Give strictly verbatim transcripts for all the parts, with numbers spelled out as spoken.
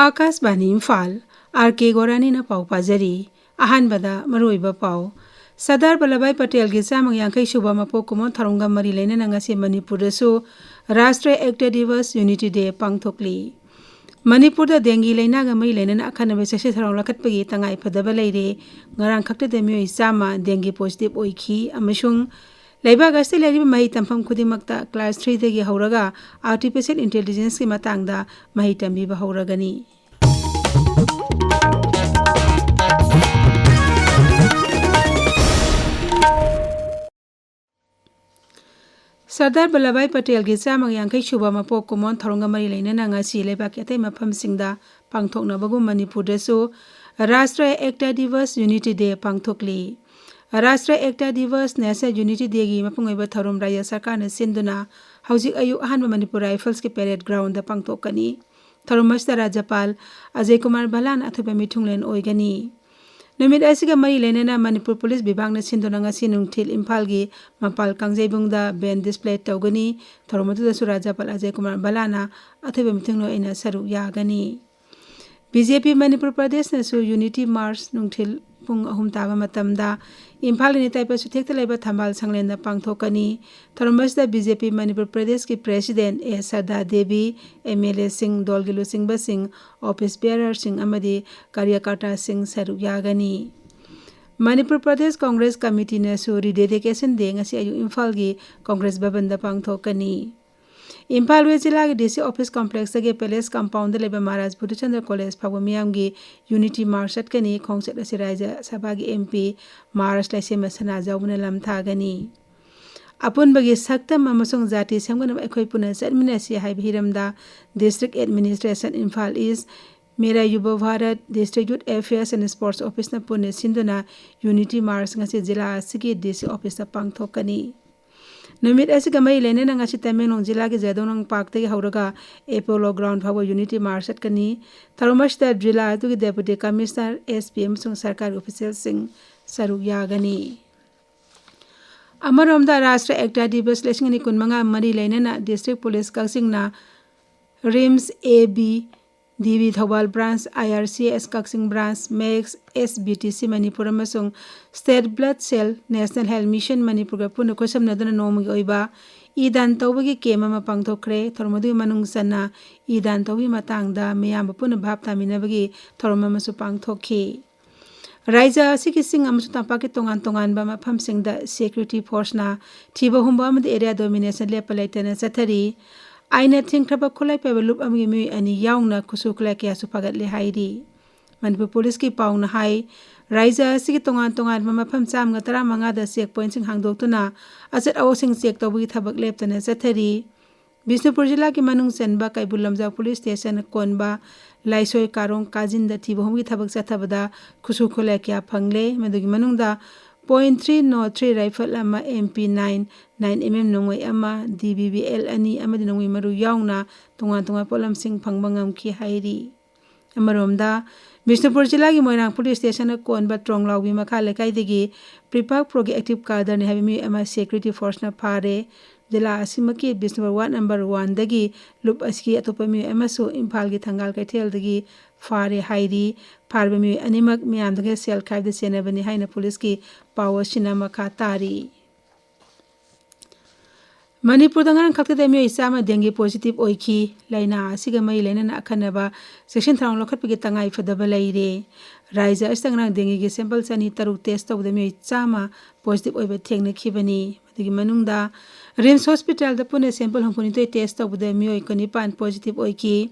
ꯑꯥꯀꯥꯁꯕꯥꯅꯤ Imphal, R ꯀꯦ ꯒꯣꯔꯥꯅꯤꯅ ꯄꯥꯎ ꯄꯥꯖꯔꯤ꯫ ꯑꯍꯥꯟꯕꯗ ꯃꯔꯨꯑꯣꯏꯕ ꯄꯥꯎ꯫ ꯁꯔꯗꯥꯔ ꯕꯜꯂꯚꯚꯥꯏ ꯄꯇꯦꯜꯒꯤ ꯆꯥꯝꯃ ꯌꯥꯡꯈꯩ ꯁꯨꯕ ꯃꯄꯣꯛ ꯀꯨꯝꯑꯣꯟ ꯊꯧꯔꯝꯒ ꯃꯔꯤ ꯂꯩꯅꯅ ꯉꯁꯤ ꯃꯅꯤꯄꯨꯔꯗꯁꯨ ꯔꯥꯁꯇ꯭ꯔꯤꯌ ꯑꯦꯛꯇꯥ ꯗꯤꯕꯁ, ꯌꯨꯅꯤꯇꯤ ꯗꯦ ꯄꯥꯡꯊꯣꯛꯂꯤ꯫ ꯃꯅꯤꯄꯨꯔꯗ ꯗꯦꯡꯒꯤ ꯂꯥꯏꯅꯥꯒ ꯃꯔꯤ ꯂꯩꯅꯅ ꯑꯈꯟꯅꯕ ꯆꯦꯛꯁꯤꯟ ꯊꯧꯔꯥꯡ ꯂꯧꯈꯠꯄꯒꯤ ꯇꯉꯥꯏ ꯐꯗꯕ ꯂꯩꯔꯦ꯫ ꯉꯔꯥꯡ ꯈꯛꯇꯗ ꯃꯤꯑꯣꯏ ꯆꯥꯝꯃ ꯗꯦꯡꯒꯤ ꯄꯣꯖꯤꯇꯤꯚ ꯑꯣꯏꯈꯤ ꯑꯃꯁꯨꯡ ꯂꯩꯕꯥꯛ ꯑꯁꯤꯗ ꯂꯩꯔꯤꯕ ꯃꯍꯩ ꯇꯝꯐꯝ ꯈꯨꯗꯤꯡꯃꯛꯇ ꯀ꯭ꯂꯥꯁ ꯊ꯭ꯔꯤꯗꯒꯤ ꯍꯧꯔꯒ ꯑꯥꯔꯇꯤꯐꯤꯁꯤꯌꯦꯜ ꯏꯟꯇꯦꯂꯤꯖꯦꯟꯁꯀꯤ ꯃꯇꯥꯡꯗ ꯃꯍꯩ ꯇꯝꯕꯤꯕ ꯍꯧꯔꯒꯅꯤ꯫ ꯁꯔꯗꯥꯔ ꯕꯜꯂꯚꯚꯥꯏ ꯄꯇꯦꯜꯒꯤ ꯆꯥꯝꯃꯒ ꯌꯥꯡꯈꯩ ꯁꯨꯕ ꯃꯄꯣꯛ ꯀꯨꯝꯑꯣꯟ ꯊꯧꯔꯝꯒ ꯃꯔꯤ ꯂꯩꯅꯅ ꯉꯁꯤ ꯂꯩꯕꯥꯛꯀꯤ ꯑꯇꯩ ꯃꯐꯝꯁꯤꯡꯗ ꯄꯥꯡꯊꯣꯛꯅꯕꯒꯨꯝ ꯃꯅꯤꯄꯨꯔꯗꯁꯨ ꯔꯥꯁꯇ꯭ꯔꯤꯌ ꯑꯦꯛꯇꯥ ꯗꯤꯕꯁ, ꯌꯨꯅꯤꯇꯤ ꯗꯦ ꯄꯥꯡꯊꯣꯛꯂꯤ꯫ ꯔꯥꯁꯇ꯭ꯔꯤꯌ ꯑꯦꯛꯇꯥ ꯗꯤꯕꯁ, ꯅꯦꯁꯅꯦꯜ ꯌꯨꯅꯤꯇꯤ ꯗꯦꯒꯤ ꯃꯄꯨꯡ ꯑꯣꯏꯕ ꯊꯧꯔꯝ ꯔꯥꯖ꯭ꯌ ꯁꯔꯀꯥꯔꯅ ꯁꯤꯟꯗꯨꯅ ꯍꯧꯖꯤꯛ ꯑꯌꯨꯛ ꯑꯍꯥꯟꯕ ꯃꯅꯤꯄꯨꯔ ꯔꯥꯏꯐꯜꯁꯀꯤ ꯄꯦꯔꯦꯗ ꯒ꯭ꯔꯥꯎꯟꯗ ꯄꯥꯡꯊꯣꯛꯀꯅꯤ꯫ ꯊꯧꯔꯝ ꯑꯁꯤꯗ ꯔꯥꯖ꯭ꯌꯄꯥꯜ ꯑꯖꯌ ꯀꯨꯃꯥꯔ ꯚꯜꯂꯥꯅ ꯑꯊꯣꯏꯕ ꯃꯤꯊꯨꯡꯂꯦꯟ ꯑꯣꯏꯒꯅꯤ꯫ ꯅꯨꯃꯤꯠ ꯑꯁꯤꯒ ꯃꯔꯤ ꯂꯩꯅꯅ ꯃꯅꯤꯄꯨꯔ ꯄꯨꯂꯤꯁ ꯕꯤꯚꯥꯒꯅ ꯁꯤꯟꯗꯨꯅ ꯉꯁꯤ ꯅꯨꯡꯊꯤꯜ ꯏꯝꯐꯥꯜꯒꯤ ꯃꯄꯥꯜ ꯀꯥꯡꯖꯩꯕꯨꯡꯗ ꯕꯦꯟ ꯗꯤꯁꯄ꯭ꯂꯦ ꯇꯧꯒꯅꯤ꯫ ꯊꯧꯔꯝ ꯑꯗꯨꯗꯁꯨ ꯔꯥꯖ꯭ꯌꯄꯥꯜ ꯑꯖꯌ ꯀꯨꯃꯥꯔ ꯚꯜꯂꯥꯅ ꯑꯊꯣꯏꯕ ꯃꯤꯊꯨꯡꯂꯦꯟ ꯑꯣꯏꯅ ꯁꯔꯨꯛ ꯌꯥꯒꯅꯤ꯫ ꯕꯤ ꯖꯦ ꯄꯤ ꯃꯅꯤꯄꯨꯔ ꯄ꯭ꯔꯗꯦꯁꯅꯁꯨ ꯌꯨꯅꯤꯇꯤ ꯃꯥꯔꯆ ꯅꯨꯡꯊꯤꯜ ꯄꯨꯡ ꯑꯍꯨꯝ ꯇꯥꯕ ꯃꯇꯝꯗ ꯏꯝꯐꯥꯜ ꯅꯤꯇꯥꯏ ꯄꯥꯏꯁꯨꯊꯦꯛꯇ ꯂꯩꯕ ꯊꯝꯕꯥꯜ ꯁꯪꯂꯦꯟꯗ ꯄꯥꯡꯊꯣꯛꯀꯅꯤ꯫ ꯊꯧꯔꯝ ꯑꯁꯤꯗ ꯕꯤ ꯖꯦ ꯄꯤ ꯃꯅꯤꯄꯨꯔ ꯄ꯭ꯔꯗꯦꯁꯀꯤ ꯄ꯭ꯔꯦꯁꯤꯗꯦꯟ ꯑꯦ ꯁꯔꯗꯥ ꯗꯦꯕꯤ, ꯑꯦꯝ ꯑꯦꯜ ꯑꯦꯁꯤꯡ, ꯗꯣꯜꯒꯤ ꯂꯨꯆꯤꯡꯕꯁꯤꯡ, ꯑꯣꯐꯤꯁ ꯕꯤꯌꯥꯔꯔꯁꯤꯡ ꯑꯃꯗꯤ ꯀꯥꯔꯌꯀꯔꯇꯥꯁꯤꯡ ꯁꯔꯨꯛ ꯌꯥꯒꯅꯤ꯫ ꯃꯅꯤꯄꯨꯔ ꯄ꯭ꯔꯗꯦꯁ ꯀꯪꯒ꯭ꯔꯦꯁ ꯀꯃꯤꯇꯤꯅꯁꯨ ꯔꯤꯗꯦꯗꯤꯀꯦꯁꯟ ꯗꯦ ꯉꯁꯤ ꯑꯌꯨꯛ ꯏꯝꯐꯥꯜꯒꯤ ꯀꯪꯒ꯭ꯔꯦꯁ ꯚꯕꯟꯗ ꯄꯥꯡꯊꯣꯛꯀꯅꯤ꯫ ꯏꯝꯐꯥꯜ ꯋꯦꯁ ꯖꯤꯂꯥꯒꯤ ꯗꯤ ꯁꯤ ꯑꯣꯐꯤꯁ ꯀꯣꯝꯄ꯭ꯂꯦꯛꯁꯇꯒꯤ ꯄꯦꯂꯦꯁ ꯀꯝꯄꯥꯎꯟꯗ ꯂꯩꯕ ꯃꯍꯥꯔꯥꯖ ꯕꯨꯙꯆꯟꯗ꯭ꯔ ꯀꯣꯂꯦꯖ ꯐꯥꯎꯕ ꯃꯤꯌꯥꯝꯒꯤ ꯌꯨꯅꯤꯇꯤ ꯃꯥꯔꯆ ꯆꯠꯀꯅꯤ꯫ ꯈꯣꯡꯆꯠ ꯑꯁꯤ ꯔꯥꯖ꯭ꯌ ꯁꯚꯥꯒꯤ ꯑꯦꯝ ꯄꯤ ꯃꯥꯔꯥꯖ ꯂꯩꯁꯦꯝꯕ ꯁꯅꯥꯖꯥꯎꯕꯅ ꯂꯝ ꯊꯥꯒꯅꯤ꯫ ꯑꯄꯨꯟꯕꯒꯤ ꯁꯛꯇꯝ ꯑꯃꯁꯨꯡ ꯖꯥꯇꯤ ꯁꯦꯝꯒꯠꯅꯕ ꯑꯩꯈꯣꯏ ꯄꯨꯟꯅ ꯆꯠꯃꯤꯟꯅꯁꯤ ꯍꯥꯏꯕ ꯍꯤꯔꯝꯗ district administration Imphal east, Mera Yuva Bharat, district youth affairs and sports ꯑꯣꯐꯤꯁꯅ ꯄꯨꯟꯅ ꯁꯤꯟꯗꯨꯅ ꯌꯨꯅꯤꯇꯤ ꯃꯥꯔꯆ ꯉꯁꯤ ꯖꯤꯂꯥ ꯑꯁꯤꯒꯤ ꯗꯤ ꯁꯤ ꯑꯣꯐꯤꯁꯇ ꯄꯥꯡꯊꯣꯛꯀꯅꯤ꯫ ꯅꯨꯃꯤꯠ ꯑꯁꯤꯒ ꯃꯔꯤ ꯂꯩꯅꯅ ꯉꯁꯤ ꯇꯃꯦꯡꯂꯣꯡ ꯖꯤꯂꯥꯒꯤ ꯖꯥꯗꯧꯅꯪ ꯄꯥꯔꯛꯇꯒꯤ ꯍꯧꯔꯒ ꯑꯦꯄꯣꯂꯣ ꯒ꯭ꯔꯥꯎꯟ ꯐꯥꯎꯕ ꯌꯨꯅꯤꯇꯤ ꯃꯥꯔꯆ ꯆꯠꯀꯅꯤ꯫ ꯊꯧꯔꯝ ꯑꯁꯤꯗ ꯖꯤꯂꯥ ꯑꯗꯨꯒꯤ ꯗꯦꯄꯨꯇꯤ ꯀꯃꯤꯁꯅꯔ, ꯑꯦꯁ ꯄꯤ ꯑꯃꯁꯨꯡ ꯁꯔꯀꯥꯔꯒꯤ ꯑꯣꯐꯤꯁꯤꯌꯦꯜꯁꯤꯡ ꯁꯔꯨꯛ ꯌꯥꯒꯅꯤ꯫ ꯑꯃꯔꯣꯝꯗ ꯔꯥꯁꯇ꯭ꯔ ꯑꯦꯛꯇꯥ ꯗꯤꯕꯁ ꯂꯤꯁꯤꯡ ꯑꯅꯤ ꯀꯨꯟꯃꯉꯥ ꯃꯔꯤ ꯂꯩꯅꯅ ꯗꯤꯁꯇ꯭ꯔꯤꯛ ꯄꯨꯂꯤꯁ ꯀꯛꯆꯤꯡꯅ RIMS A B D B Thoubal branch, I R C S Kakching branch, Max, S B T C Manipur ꯑꯃꯁꯨꯡ state blood cell, national health mission ꯃꯅꯤꯄꯨꯔꯒ ꯄꯨꯟꯅ ꯈꯨꯠꯁꯝꯅꯗꯨꯅ ꯅꯣꯡꯃꯒꯤ ꯑꯣꯏꯕ ꯏ ꯗꯥꯟ ꯇꯧꯕꯒꯤ ꯀꯦꯝ ꯑꯃ ꯄꯥꯡꯊꯣꯛꯈ꯭ꯔꯦ꯫ ꯊꯧꯔꯝ ꯑꯗꯨꯒꯤ ꯃꯅꯨꯡ ꯆꯟꯅ ꯏ ꯗꯥꯟ ꯇꯧꯕꯒꯤ ꯃꯇꯥꯡꯗ ꯃꯤꯌꯥꯝꯕ ꯄꯨꯟꯅ ꯚꯥꯞ ꯇꯥꯃꯤꯟꯅꯕꯒꯤ ꯊꯧꯔꯝ ꯑꯃꯁꯨ ꯄꯥꯡꯊꯣꯛꯈꯤ꯫ ꯔꯥꯏꯖ ꯑꯁꯤꯒꯤ ꯆꯤꯡ ꯑꯃꯁꯨꯡ ꯇꯝꯄꯥꯛꯀꯤ ꯇꯣꯉꯥꯟ ꯇꯣꯉꯥꯟꯕ ꯃꯐꯝꯁꯤꯡꯗ ꯁꯦꯀ꯭ꯌꯨꯔꯤꯇꯤ ꯐꯣꯔꯁꯅ ꯊꯤꯕ ꯍꯨꯝꯕ ꯑꯃꯗꯤ ꯑꯦꯔꯤꯌꯥ ꯗꯣꯃꯤꯅꯦꯁꯟ ꯂꯦꯞꯄ ꯂꯩꯇꯅ ꯆꯠꯊꯔꯤ꯫ ꯑꯥꯏꯟꯅ ꯊꯤꯡꯈ꯭ꯔꯕ ꯈꯨꯠꯂꯥꯏ ꯄꯥꯏꯕ ꯂꯨꯞ ꯑꯃꯒꯤ ꯃꯤꯑꯣꯏ ꯑꯅꯤ ꯌꯥꯎꯅ ꯈꯨꯠꯁꯨ ꯈꯨꯠꯂꯥꯏ ꯀꯌꯥꯁꯨ ꯐꯥꯒꯠꯂꯦ ꯍꯥꯏꯔꯤ꯫ ꯃꯅꯤꯄꯨꯔ ꯄꯨꯂꯤꯁꯀꯤ ꯄꯥꯎꯅ ꯍꯥꯏ, ꯔꯥꯏꯖ ꯑꯁꯤꯒꯤ ꯇꯣꯉꯥꯟ ꯇꯣꯉꯥꯟꯕ ꯃꯐꯝ ꯆꯥꯝꯃꯒ ꯇꯔꯥꯃꯉꯥꯗ ꯆꯦꯛ ꯄꯣꯏꯟꯠꯁꯤꯡ ꯍꯥꯡꯗꯣꯛꯇꯨꯅ ꯑꯆꯠ ꯑꯋꯣꯛꯁꯤꯡ ꯆꯦꯛ ꯇꯧꯕꯒꯤ ꯊꯕꯛ ꯂꯦꯞꯇꯅ ꯆꯠꯊꯔꯤ꯫ ꯕꯤꯁꯅꯨꯄꯨꯔ ꯖꯤꯂꯥꯒꯤ ꯃꯅꯨꯡ ꯆꯟꯕ ꯀꯩꯕꯨꯜ ꯂꯝꯖꯥꯎ ꯄꯨꯂꯤꯁ ꯁ꯭ꯇꯦꯁꯟ ꯀꯣꯟꯕ ꯂꯥꯏꯁꯣꯏ ꯀꯥꯔꯣꯡ ꯀꯥꯖꯤꯟꯗ ꯊꯤꯕ ꯍꯨꯝꯕꯒꯤ ꯊꯕꯛ ꯆꯠꯊꯕꯗ ꯈꯨꯠꯁꯨ ꯈꯨꯠꯂꯥꯏ ꯀꯌꯥ ꯐꯪꯂꯦ꯫ ꯃꯗꯨꯒꯤ ꯃꯅꯨꯡꯗ point three naught three rifle ꯑꯃ, M P nine, nine M M ꯅꯣꯡꯃꯩ ꯑꯃ, ꯗꯤ ꯕꯤ ꯕꯤ ꯑꯦꯜ ꯑꯅꯤ ꯑꯃꯗꯤ ꯅꯣꯡꯃꯩ ꯃꯔꯨ ꯌꯥꯎꯅ ꯇꯣꯉꯥꯟ ꯇꯣꯉꯥꯟꯕ ꯄꯣꯠꯂꯝꯁꯤꯡ ꯐꯪꯕ ꯉꯝꯈꯤ ꯍꯥꯏꯔꯤ꯫ ꯑꯃꯔꯣꯝꯗ, ꯕꯤꯁꯅꯨꯄꯨꯔ ꯖꯤꯂꯥꯒꯤ ꯃꯣꯏꯔꯥꯡ ꯄꯨꯂꯤꯁ ꯁ꯭ꯇꯦꯁꯟꯅ ꯀꯣꯟꯕ ꯇ꯭ꯔꯣꯡꯂꯥꯎꯕꯤ ꯃꯈꯥ ꯂꯩꯀꯥꯏꯗꯒꯤ ꯄ꯭ꯔꯤꯄꯥꯛ ꯄ꯭ꯔꯣꯒꯤ ꯑꯦꯛꯇꯤꯚ ꯀꯥꯗꯔꯅꯤ ꯍꯥꯏꯕ ꯃꯤꯑꯣꯏ ꯑꯃ ꯁꯦꯀ꯭ꯌꯨꯔꯤꯇꯤ ꯐꯣꯔꯁꯅ ꯐꯥꯔꯦ꯫ ꯖꯤꯂꯥ ꯑꯁꯤꯃꯛꯀꯤ ꯕꯤꯁꯅꯨꯄꯨꯔ ꯋꯥꯔꯗ ꯅꯝꯕꯔ ꯋꯥꯟꯗꯒꯤ ꯂꯨꯞ ꯑꯁꯤꯒꯤ ꯑꯇꯣꯞꯄ ꯃꯤꯑꯣꯏ ꯑꯃꯁꯨ ꯏꯝꯐꯥꯜꯒꯤ ꯊꯪꯒꯥꯜ ꯀꯩꯊꯦꯜꯗꯒꯤ ꯐꯥꯔꯦ ꯍꯥꯏꯔꯤ꯫ ꯐꯥꯔꯤꯕ ꯃꯤꯑꯣꯏ ꯑꯅꯤꯃꯛ ꯃꯤꯌꯥꯝꯗꯒꯤ ꯁꯦꯜ ꯈꯥꯏꯕꯗ ꯆꯦꯟꯅꯕꯅꯤ ꯍꯥꯏꯅ ꯄꯨꯂꯤꯁꯀꯤ ꯄꯥꯎ ꯑꯁꯤꯅ ꯃꯈꯥ ꯇꯥꯔꯤ꯫ ꯃꯅꯤꯄꯨꯔꯗ ꯉꯔꯥꯡ ꯈꯛꯇꯗ ꯃꯤꯑꯣꯏ ꯆꯥꯝꯃ ꯗꯦꯡꯒꯤ ꯄꯣꯖꯤꯇꯤꯚ ꯑꯣꯏꯈꯤ꯫ ꯂꯥꯏꯅꯥ ꯑꯁꯤꯒ ꯃꯔꯤ ꯂꯩꯅꯅ ꯑꯈꯟꯅꯕ ꯆꯦꯛꯁꯤꯟ ꯊꯧꯔꯥꯡ ꯂꯧꯈꯠꯄꯒꯤ ꯇꯉꯥꯏ ꯐꯗꯕ ꯂꯩꯔꯦ꯫ ꯔꯥꯏꯖ꯭ꯌ ꯑꯁꯤꯗ ꯉꯔꯥꯡ ꯗꯦꯡꯒꯤꯒꯤ ꯁꯦꯝꯄꯜ ꯆꯅꯤ ꯇꯔꯨꯛ ꯇꯦꯁ ꯇꯧꯕꯗ ꯃꯤꯑꯣꯏ ꯆꯥꯝꯃ ꯄꯣꯖꯤꯇꯤꯚ ꯑꯣꯏꯕ ꯊꯦꯡꯅꯈꯤꯕꯅꯤ꯫ ꯃꯗꯨꯒꯤ ꯃꯅꯨꯡꯗ ꯔꯤꯝꯁ ꯍꯣꯁꯄꯤꯇꯥꯜꯗ ꯄꯨꯟꯅ ꯁꯦꯝꯄꯜ ꯍꯨꯝꯐꯨꯅꯤꯊꯣꯏ ꯇꯦꯁ ꯇꯧꯕꯗ ꯃꯤꯑꯣꯏ ꯀꯨꯟꯅꯤꯄꯥꯟ ꯄꯣꯖꯤꯇꯤꯚ ꯑꯣꯏꯈꯤ꯫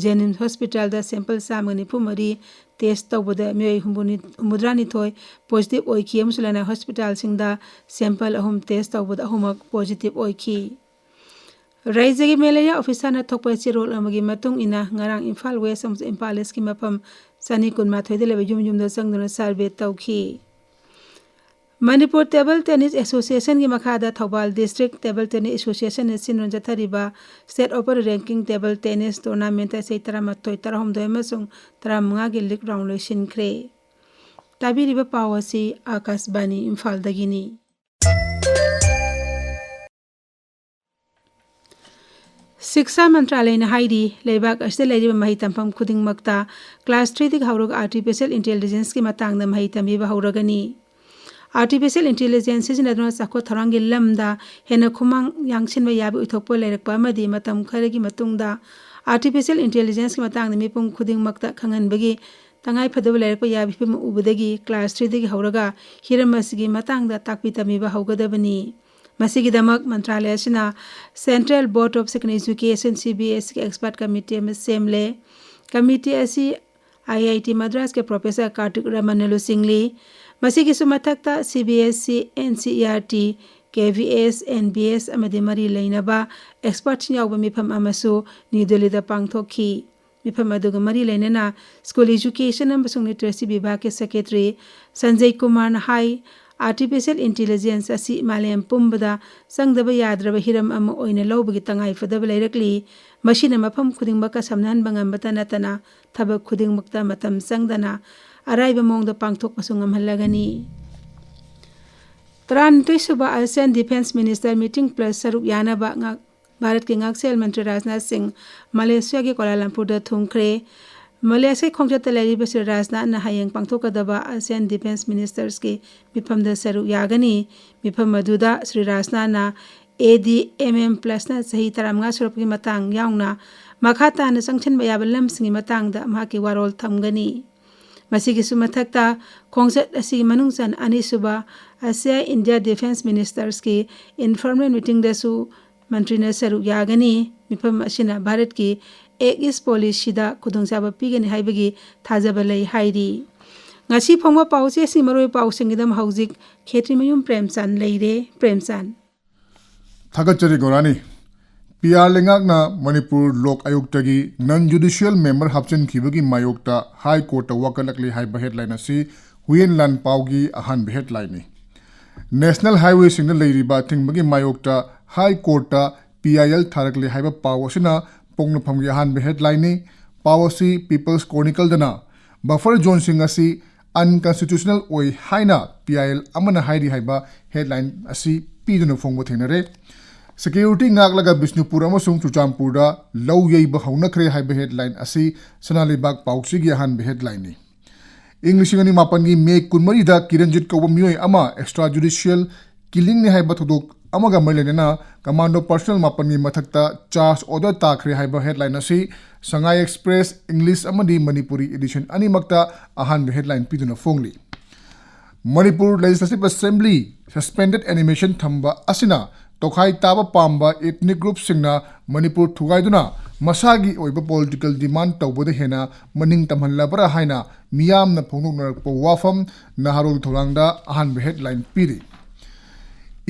ꯖꯦꯅꯤꯝꯁ ꯍꯣꯁꯄꯤꯇꯥꯜꯗ ꯁꯦꯝꯄꯜ ꯆꯥꯝꯃꯒ ꯅꯤꯐꯨ ꯃꯔꯤ ꯇꯦꯁ ꯇꯧꯕꯗ ꯃꯤꯑꯣꯏ ꯍꯨꯝꯐꯨꯅꯤ-, ꯍꯨꯝꯐꯨꯇꯔꯥꯅꯤꯊꯣꯏ ꯄꯣꯖꯤꯇꯤꯚ ꯑꯣꯏꯈꯤ ꯑꯃꯁꯨꯡ ꯂꯅꯥꯏ ꯍꯣꯁꯄꯤꯇꯥꯜꯁꯤꯡꯗ ꯁꯦꯝꯄꯜ ꯑꯍꯨꯝ ꯇꯦꯁ ꯇꯧꯕꯗ ꯑꯍꯨꯝꯃꯛ ꯄꯣꯖꯤꯇꯤꯚ ꯑꯣꯏꯈꯤ꯫ ꯔꯥꯏꯖ꯭ꯌꯒꯤ ꯃꯦꯂꯦꯔꯤꯌꯥ ꯑꯣꯐꯤꯁꯥꯔꯅ ꯊꯣꯛꯄ ꯆꯦꯔꯣꯜ ꯑꯃꯒꯤ ꯃꯇꯨꯡ ꯏꯟꯅ, ꯉꯔꯥꯡ ꯏꯝꯐꯥꯜ ꯋꯦꯁ ꯑꯃꯁꯨꯡ ꯏꯝꯐꯥꯜ ꯏꯁꯀꯤ ꯃꯐꯝ ꯆꯅꯤ ꯀꯨꯟꯃꯥꯊꯣꯏꯗ ꯂꯩꯕ ꯌꯨꯝ ꯌꯨꯝꯗ ꯆꯪꯗꯨꯅ ꯁꯔꯚꯦ ꯇꯧꯈꯤ꯫ ꯃꯅꯤꯄꯨꯔ ꯇꯦꯕꯜ ꯇꯦꯅꯤꯁ ꯑꯦꯁꯣꯁꯤꯌꯦꯁꯟꯒꯤ ꯃꯈꯥꯗ ꯊꯧꯕꯥꯜ ꯗꯤꯁꯇ꯭ꯔꯤꯛ ꯇꯦꯕꯜ ꯇꯦꯅꯤꯁ ꯑꯦꯁꯣꯁꯤꯌꯦꯁꯟꯅ ꯁꯤꯟꯗꯨꯅ ꯆꯠꯊꯔꯤꯕ state open ranking table tennis tournament ꯑꯁꯤ ꯇꯔꯥꯃꯥꯊꯣꯏ, ꯇꯔꯥꯍꯨꯝꯗꯣꯏ ꯑꯃꯁꯨꯡ ꯇꯔꯥꯃꯉꯥꯒꯤ ꯂꯤꯒ ꯔꯥꯎꯟ ꯂꯣꯏꯁꯤꯟꯈ꯭ꯔꯦ꯫ ꯇꯥꯕꯤꯔꯤꯕ ꯄꯥꯎ ꯑꯁꯤ ꯑꯥꯀꯥꯁꯕꯥꯅꯤ ꯏꯝꯐꯥꯜꯗꯒꯤꯅꯤ꯫ ꯁꯤꯛꯁꯥ ꯃꯟꯇ꯭ꯔꯥꯂꯌꯅ ꯍꯥꯏꯔꯤ, ꯂꯩꯕꯥꯛ ꯑꯁꯤꯗ ꯂꯩꯔꯤꯕ ꯃꯍꯩ ꯇꯝꯐꯝ ꯈꯨꯗꯤꯡꯃꯛꯇ class three ꯗꯒꯤ ꯍꯧꯔꯒ artificial intelligence ꯀꯤ ꯃꯇꯥꯡꯗ ꯃꯍꯩ ꯇꯝꯕꯤꯕ ꯍꯧꯔꯒꯅꯤ꯫ Artificial intelligence ꯁꯤꯖꯤꯟꯅꯗꯨꯅ ꯆꯥꯎꯈꯠ ꯊꯧꯔꯥꯡꯒꯤ ꯂꯝꯗ ꯍꯦꯟꯅ ꯈꯨꯃꯥꯡ ꯌꯥꯡꯁꯤꯟꯕ ꯌꯥꯕ ꯑꯣꯏꯊꯣꯛꯄ ꯂꯩꯔꯛꯄ ꯑꯃꯗꯤ ꯃꯇꯝ ꯈꯔꯒꯤ ꯃꯇꯨꯡꯗ artificial intelligence ꯀꯤ ꯃꯇꯥꯡꯗ ꯃꯤꯄꯨꯝ ꯈꯨꯗꯤꯡꯃꯛꯇ ꯈꯪꯍꯟꯕꯒꯤ ꯇꯉꯥꯏꯐꯗꯕ ꯂꯩꯔꯛꯄ ꯌꯥꯕ ꯐꯤꯕꯝ ꯎꯕꯗꯒꯤ class three ꯗꯒꯤ ꯍꯧꯔꯒ ꯍꯤꯔꯝ ꯑꯁꯤꯒꯤ ꯃꯇꯥꯡꯗ ꯇꯥꯛꯄꯤ ꯇꯝꯕꯤꯕ ꯍꯧꯒꯗꯕꯅꯤ꯫ ꯃꯁꯤꯒꯤꯗꯃꯛ ꯃꯟꯇ꯭ꯔꯥꯂꯌ ꯑꯁꯤꯅ Central Board of Secondary Education, C B S E, ꯒꯤ expert committee ꯑꯃ ꯁꯦꯝꯂꯦ꯫ Committee ꯑꯁꯤ I I T ꯃꯗ꯭ꯔꯥꯁꯀꯤ professor Kartik ꯔꯃꯟꯅ ꯂꯨꯆꯤꯡꯂꯤ꯫ ꯃꯁꯤꯒꯤꯁꯨ ꯃꯊꯛꯇ C B S E, N C E R T, K V S, N B S ꯑꯃꯗꯤ ꯃꯔꯤ ꯂꯩꯅꯕ experts ꯌꯥꯎꯕ ꯃꯤꯐꯝ ꯑꯃꯁꯨ ꯅ꯭ꯌꯨ ꯗꯦꯜꯂꯤꯗ ꯄꯥꯡꯊꯣꯛꯈꯤ꯫ ꯃꯤꯐꯝ ꯑꯗꯨꯒ ꯃꯔꯤ ꯂꯩꯅꯅ School Education ꯑꯃꯁꯨꯡ Literacy ꯕꯤꯚꯥꯒꯀꯤ secretary ꯁꯟꯖꯌ ꯀꯨꯃꯥꯔꯅ ꯍꯥꯏ, artificial intelligence ꯑꯁꯤ ꯃꯥꯂꯦꯝ ꯄꯨꯝꯕꯗ ꯆꯪꯗꯕ ꯌꯥꯗ꯭ꯔꯕ ꯍꯤꯔꯝ ꯑꯃ ꯑꯣꯏꯅ ꯂꯧꯕꯒꯤ ꯇꯉꯥꯏꯐꯗꯕ ꯂꯩꯔꯛꯂꯤ꯫ ꯃꯁꯤꯅ ꯃꯐꯝ ꯈꯨꯗꯤꯡꯃꯛꯀ ꯁꯝꯅꯍꯟꯕ ꯉꯝꯕꯇ ꯅꯠꯇꯅ ꯊꯕꯛ ꯈꯨꯗꯤꯡꯃꯛꯇ ꯃꯇꯝ ꯆꯪꯗꯅ ꯑꯔꯥꯏꯕ ꯃꯑꯣꯡꯗ ꯄꯥꯡꯊꯣꯛꯄꯁꯨ ꯉꯝꯍꯜꯂꯒꯅꯤ꯫ ꯇꯔꯥꯅꯤꯊꯣꯏ ꯁꯨꯕ ASEAN Defence Minister Meeting Plus ꯁꯔꯨꯛ ꯌꯥꯅꯕ ꯉꯥꯛ-, ꯚꯥꯔꯠꯀꯤ ꯉꯥꯛꯁꯦꯜ ꯃꯟꯇ꯭ꯔꯤ ꯔꯥꯖꯅꯥꯊ ꯁꯤꯡ ꯃꯂꯦꯁꯤꯌꯥꯒꯤ ꯀꯣꯂꯥꯂꯝꯄꯨꯔꯗ ꯊꯨꯡꯈ꯭ꯔꯦ꯫ ꯃꯂꯦꯁꯤꯌꯥꯒꯤ ꯈꯣꯡꯆꯠꯇ ꯂꯩꯔꯤꯕ ꯁ꯭ꯔꯤ ꯔꯥꯖꯅꯥꯊꯅ ꯍꯌꯦꯡ ꯄꯥꯡꯊꯣꯛꯀꯗꯕ ASEAN Defence Ministers ꯀꯤ ꯃꯤꯐꯝꯗ ꯁꯔꯨꯛ ꯌꯥꯒꯅꯤ꯫ ꯃꯤꯐꯝ ꯑꯗꯨꯗ Shri ꯔꯥꯖꯅꯥꯊꯅ A D M M Plus ꯅ ꯆꯍꯤ ꯇꯔꯥꯃꯉꯥ ꯁꯨꯔꯛꯄꯒꯤ ꯃꯇꯥꯡ ꯌꯥꯎꯅ ꯃꯈꯥ ꯇꯥꯅ ꯆꯪꯁꯤꯟꯕ ꯌꯥꯕ ꯂꯝꯁꯤꯡꯒꯤ ꯃꯇꯥꯡꯗ ꯃꯍꯥꯛꯀꯤ ꯋꯥꯔꯣꯜ ꯊꯝꯒꯅꯤ꯫ ꯃꯁꯤꯒꯤꯁꯨ ꯃꯊꯛꯇ ꯈꯣꯡꯆꯠ ꯑꯁꯤꯒꯤ ꯃꯅꯨꯡ ꯆꯟꯅ ꯑꯅꯤꯁꯨꯕ ASEAN India Defence Ministers ꯀꯤ informal meeting ꯗꯁꯨ ꯃꯟꯇ꯭ꯔꯤꯅ ꯁꯔꯨꯛ ꯌꯥꯒꯅꯤ꯫ ꯃꯤꯐꯝ ꯑꯁꯤꯅ ꯚꯥꯔꯠꯀꯤ Act East Policy ꯗ ꯈꯨꯗꯣꯡꯆꯥꯕ ꯄꯤꯒꯅꯤ ꯍꯥꯏꯕꯒꯤ ꯊꯥꯖꯕ ꯂꯩ ꯍꯥꯏꯔꯤ꯫ ꯉꯁꯤ ꯐꯣꯡꯕ ꯄꯥꯎꯆꯦꯁꯤꯡ ꯃꯔꯨꯑꯣꯏꯕ ꯄꯥꯎꯁꯤꯡꯒꯤꯗꯃꯛ ꯍꯧꯖꯤꯛ ꯈꯦꯇ꯭ꯔꯤꯃꯌꯨꯝ ꯄ꯭ꯔꯦꯝꯆꯥꯟ ꯂꯩꯔꯦ꯫ ꯄ꯭ꯔꯦꯝꯆꯥꯟ꯫ ꯊꯥꯒꯠꯆꯔꯤ ꯒꯣꯔꯥꯅꯤ꯫ P R ꯂꯩꯉꯥꯛꯅ Manipur Lok ꯑꯌꯣꯛꯇꯒꯤ non judicial member ꯍꯥꯞꯆꯤꯟꯈꯤꯕꯒꯤ ꯃꯥꯌꯣꯛꯇ High Court ꯇ ꯋꯥꯀꯠꯂꯛꯂꯤ ꯍꯥꯏꯕ headline ꯑꯁꯤ ꯍꯨꯌꯦꯟ ꯂꯥꯟ ꯄꯥꯎꯒꯤ ꯑꯍꯥꯟꯕ headline ꯅꯤ꯫ National highway ꯁꯤꯡꯗ ꯂꯩꯔꯤꯕ ꯑꯊꯤꯡꯕꯒꯤ ꯃꯥꯌꯣꯛꯇ High Court ꯇ P I L ꯊꯥꯔꯛꯂꯦ ꯍꯥꯏꯕ ꯄꯥꯎ ꯑꯁꯤꯅ ꯄꯣꯛꯅꯐꯝꯒꯤ ꯑꯍꯥꯟꯕ headline ꯅꯤ꯫ ꯄꯥꯎ ꯑꯁꯤ People's Chronicle ꯗꯅ buffer zone ꯁꯤꯡ ꯑꯁꯤ unconstitutional ꯑꯣꯏ ꯍꯥꯏꯅ P I L ꯑꯃꯅ ꯍꯥꯏꯔꯤ ꯍꯥꯏꯕ headline ꯑꯁꯤ ꯄꯤꯗꯨꯅ ꯐꯣꯡꯕ ꯊꯦꯡꯅꯔꯦ꯫ Security ꯉꯥꯛꯂꯒ ꯕꯤꯁꯅꯨꯄꯨꯔ ꯑꯃꯁꯨꯡ ꯆꯨꯔꯆꯥꯟꯄꯨꯔꯗ ꯂꯧ ꯌꯩꯕ ꯍꯧꯅꯈ꯭ꯔꯦ ꯍꯥꯏꯕ headline ꯑꯁꯤ ꯁꯅꯥ ꯂꯩꯕꯥꯛ ꯄꯥꯎꯆꯦꯒꯤ ꯑꯍꯥꯟꯕ headlineꯅꯤ꯫ ꯏꯪ ꯂꯤꯁꯤꯡ ꯑꯅꯤ ꯃꯥꯄꯟꯒꯤ ꯃꯦ ꯀꯨꯟꯃꯔꯤꯗ ꯀꯤꯔꯟꯖꯤꯠ ꯀꯧꯕ ꯃꯤꯑꯣꯏ ꯑꯃ extra judicial killingꯅꯤ ꯍꯥꯏꯕ ꯊꯧꯗꯣꯛ ꯑꯃꯒ ꯃꯔꯤ ꯂꯩꯅꯅ commando personnel ꯃꯥꯄꯟꯒꯤ ꯃꯊꯛꯇ charge order ꯇꯥꯈ꯭ꯔꯦ ꯍꯥꯏꯕ headline ꯑꯁꯤ Sangai Express English ꯑꯃꯗꯤ ꯃꯅꯤꯄꯨꯔꯤ edition ꯑꯅꯤꯃꯛꯇ ꯑꯍꯥꯟꯕ headline ꯄꯤꯗꯨꯅ ꯐꯣꯡꯂꯤ꯫ Manipur Legislative Assembly suspended animation ꯊꯝꯕ ꯑꯁꯤꯅ ꯇꯣꯈꯥꯏ ꯇꯥꯕ ꯄꯥꯝꯕ ethnic groupꯁꯤꯡꯅ ꯃꯅꯤꯄꯨꯔ ꯊꯨꯒꯥꯏꯗꯨꯅ ꯃꯁꯥꯒꯤ ꯑꯣꯏꯕ political demand ꯇꯧꯕꯗ ꯍꯦꯟꯅ ꯃꯅꯤꯡ ꯇꯝꯍꯜꯂꯕ꯭ꯔꯥ ꯍꯥꯏꯅ ꯃꯤꯌꯥꯝꯅ ꯐꯣꯡꯗꯣꯛꯅꯔꯛꯄ ꯋꯥꯐꯝ ꯅꯍꯥꯔꯣꯜꯒꯤ ꯊꯧꯔꯥꯡꯗ ꯑꯍꯥꯟꯕ headline ꯄꯤꯔꯤ꯫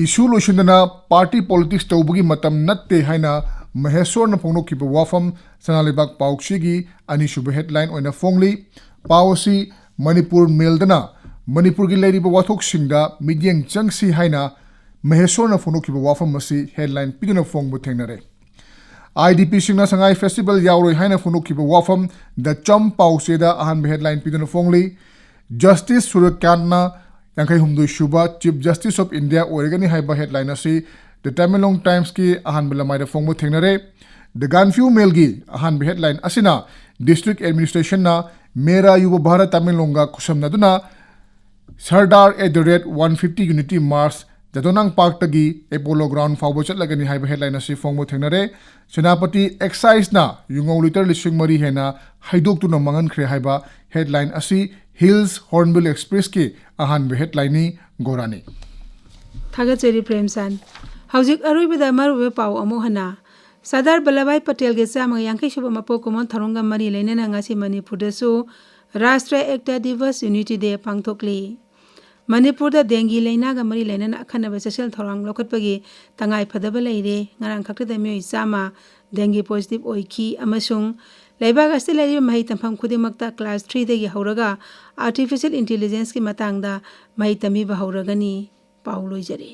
Issue ꯂꯣꯏꯁꯤꯟꯗꯅ party politics ꯇꯧꯕꯒꯤ ꯃꯇꯝ ꯅꯠꯇꯦ ꯍꯥꯏꯅ ꯃꯍꯦꯁ꯭ꯋꯔꯅ ꯐꯣꯡꯗꯣꯛꯈꯤꯕ ꯋꯥꯐꯝ ꯁꯅꯥ ꯂꯩꯕꯥꯛ ꯄꯥꯎꯆꯦꯒꯤ ꯑꯅꯤꯁꯨꯕ headline ꯑꯣꯏꯅ ꯐꯣꯡꯂꯤ꯫ ꯄꯥꯎ ꯑꯁꯤ ꯃꯅꯤꯄꯨꯔ ꯃꯦꯜꯗꯅ ꯃꯅꯤꯄꯨꯔꯒꯤ ꯂꯩꯔꯤꯕ ꯋꯥꯊꯣꯛꯁꯤꯡꯗ ꯃꯤꯠꯌꯦꯡ ꯆꯪꯁꯤ ꯍꯥꯏꯅ ꯃꯍꯦꯁ꯭ꯋꯔꯅ ꯐꯣꯡꯗꯣꯛꯈꯤꯕ ꯋꯥꯐꯝ ꯑꯁꯤ headline ꯄꯤꯗꯨꯅ ꯐꯣꯡꯕ ꯊꯦꯡꯅꯔꯦ꯫ IDPꯁꯤꯡꯅ ꯁꯉꯥꯏ festival ꯌꯥꯎꯔꯣꯏ ꯍꯥꯏꯅ ꯐꯣꯡꯗꯣꯛꯈꯤꯕ ꯋꯥꯐꯝ The Cham ꯄꯥꯎꯆꯦꯗ ꯑꯍꯥꯟꯕ headline ꯄꯤꯗꯨꯅ ꯐꯣꯡꯂꯤ꯫ Justice ꯁꯨꯔ꯭ꯌꯀꯥꯟꯠꯅ ꯌꯥꯡꯈꯩ ꯍꯨꯝꯗꯣꯏ ꯁꯨꯕ Chief Justice of India ꯑꯣꯏꯔꯒꯅꯤ ꯍꯥꯏꯕ headline ꯑꯁꯤ The Tamenglong Timesꯀꯤ ꯑꯍꯥꯟꯕ ꯂꯃꯥꯏꯗ ꯐꯣꯡꯕ ꯊꯦꯡꯅꯔꯦ꯫ The Gaanphiu Mailꯒꯤ ꯑꯍꯥꯟꯕ headline ꯑꯁꯤꯅ district administrationꯅ Mera Yuva Bharat Tamenglongꯒ ꯈꯨꯠꯁꯝꯅꯗꯨꯅ Sardar at the rate one fifty Unity March ꯖꯥꯗꯣꯅꯥꯡ Parkꯇꯒꯤ Apollo Ground ꯐꯥꯎꯕ ꯆꯠꯂꯒꯅꯤ ꯍꯥꯏꯕ headline ꯑꯁꯤ ꯐꯣꯡꯕ ꯊꯦꯡꯅꯔꯦ꯫ ꯁꯦꯅꯥꯄꯇꯤ Exciseꯅ ꯌꯨꯉꯧ litre ꯂꯤꯁꯤꯡ ꯃꯔꯤ ꯍꯦꯟꯅ ꯍꯩꯗꯣꯛꯇꯨꯅ ꯃꯥꯡꯍꯟꯈ꯭ꯔꯦ ꯍꯥꯏꯕ headline ꯑꯁꯤ Hills Hornbill Expressꯀꯤ ꯑꯍꯥꯟꯕ headlineꯅꯤ꯫ ꯒꯣꯔꯥꯅꯤ꯫ ꯊꯥꯒꯠꯆꯔꯤ ꯄ꯭ꯔꯦꯝꯆꯥꯟ꯫ ꯍꯧꯖꯤꯛ ꯑꯔꯣꯏꯕꯗ ꯃꯔꯨꯑꯣꯏꯕ ꯄꯥꯎ ꯑꯃꯨꯛ ꯍꯟꯅ꯫ ꯁꯔꯗꯥꯔ ꯚꯜꯂꯚꯚꯥꯏ ꯄꯇꯦꯜꯒꯤ ꯆꯥꯝꯃꯒ ꯌꯥꯡꯈꯩ ꯁꯨꯕ ꯃꯄꯣꯛ ꯀꯨꯝꯑꯣꯟ ꯊꯧꯔꯝꯒ ꯃꯔꯤ ꯂꯩꯅꯅ ꯉꯁꯤ ꯃꯅꯤꯄꯨꯔꯗꯁꯨ ꯔꯥꯁꯇ꯭ꯔꯤꯌꯥ ꯑꯦꯛꯇꯥ ꯗꯤꯕꯁ, Unity Day ꯄꯥꯡꯊꯣꯛꯂꯤ꯫ ꯃꯅꯤꯄꯨꯔꯗ dengue ꯂꯥꯏꯅꯥꯒ ꯃꯔꯤ ꯂꯩꯅꯅ ꯑꯈꯟꯅꯕ ꯆꯦꯛꯁꯤꯟ ꯊꯧꯔꯥꯡ ꯂꯧꯈꯠꯄꯒꯤ ꯇꯉꯥꯏ ꯐꯗꯕ ꯂꯩꯔꯦ꯫ ꯉꯔꯥꯡ ꯈꯛꯇꯗ ꯃꯤꯑꯣꯏ ꯆꯥꯝꯃ dengue positive ꯑꯣꯏꯈꯤ ꯑꯃꯁꯨꯡ ꯂꯩꯕꯥꯛ ꯑꯁꯤꯗ ꯂꯩꯔꯤꯕ ꯃꯍꯩ ꯇꯝꯐꯝ ꯈꯨꯗꯤꯡꯃꯛꯇ class threeꯗꯒꯤ ꯍꯧꯔꯒ artificial intelligenceꯀꯤ ꯃꯇꯥꯡꯗ ꯃꯍꯩ ꯇꯝꯕꯤꯕ ꯍꯧꯔꯒꯅꯤ꯫ ꯄꯥꯎ ꯂꯣꯏꯖꯔꯦ꯫